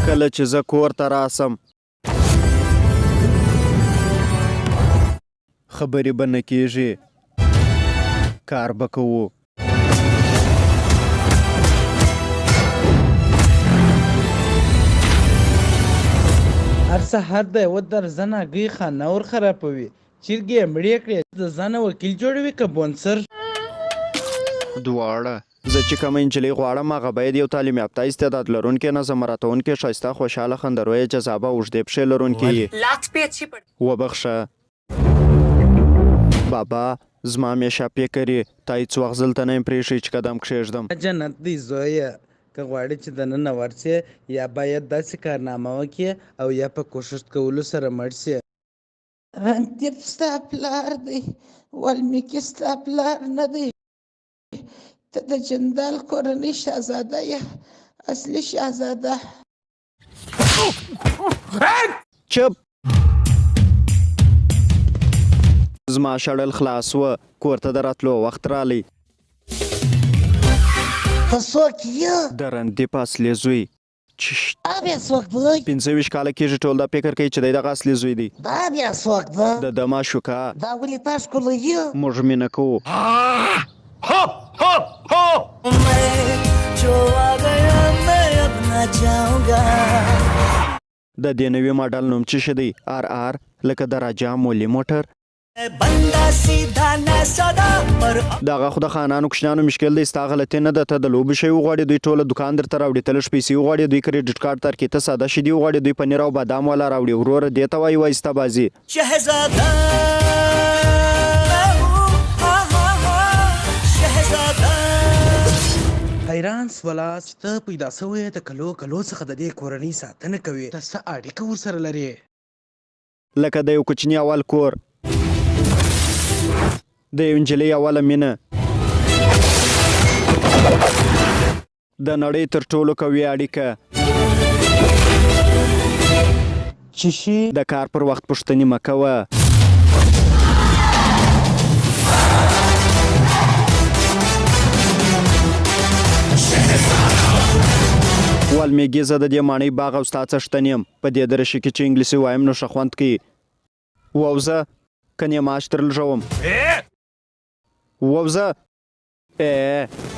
کله چې زه کور ته راسم. خبرې به نه کېږي، کار به کوو. هر سهار د یوه درزن هګۍ خانه ور خرابوي، چرګې یې مړې کړې، د ځانه وکیل جوړوي که بونسر؟ دواړه. زه چې کومه انجلۍ غواړم هغه باید یو تعلیم یافته، استعداد لرونکې، نظم مراعتونکې، ښایسته، خوشحاله، خندرویه، جذابه او اوږدې پښې لرونکې وي. وبخښه. بابا، زما همیشه فکر یې، تا هیڅ وخت زه دلته نه یم پرېښی چې قدم کښېږدم. دا جنت دی زویه، که غواړې چې دننه ورشې یا باید داسې کارنامه وکړې او یا په کوښښ کولو سره مړ شې. رنتیپ ستا پلار دی، والمیکي ستا پلار نه دی. ته د جندال کورنۍ شهزاده یې، اصلي شهزاده. چپ! زما شړل خلاص و، کور ته د راتلو وخت رالی. ته څوک یې؟ د رندیپ اصلي زوی. چشت. دا بیا څوک دی؟ 25 کاله کېږي ټول دا فکر کوي چې دی دغه اصلي زوی دی. دا بیا څوک ده؟ د ده معشوقه. دا ولې تا ښکلوي؟ موږ مینه کوو. د دې نوي ماډل نوم څه شي دی؟ آر آر لکه د راجا مولي موټر. دغه خو د خانانو کوچنیانو مشکل دی ستا غلطي نه ده ته د لوبو شی وغواړي دوی ټوله دوکان درته راوړي ته لږ پیسې وغواړي دوی کریډیټ کارت درکړي ته ساده شیدې وغواړي دوی پنیر او بادام والا راوړي وروره دې ته وایي وایسته بازي. حیران سوله چې ته پیدا سوی یې د کلو کلو څخه د دې کورنۍ ساتنه کوې ته څه اړیکه ورسره لرې؟ لکه د یو کوچني اول کور، د یو نجلۍ اوله مینه، د نړۍ تر ټولو قوي اړیکه. چی شي؟ د کار پر وخت پوښتنې مه کوه. والمیګي زه د دې ماڼۍ باغ او ستا څښتن یم. په دې درشي کې چې انګلیسي وایم نو ښه خوند کوي. ووځه کنې معاش در لږوم. ووځه. اې.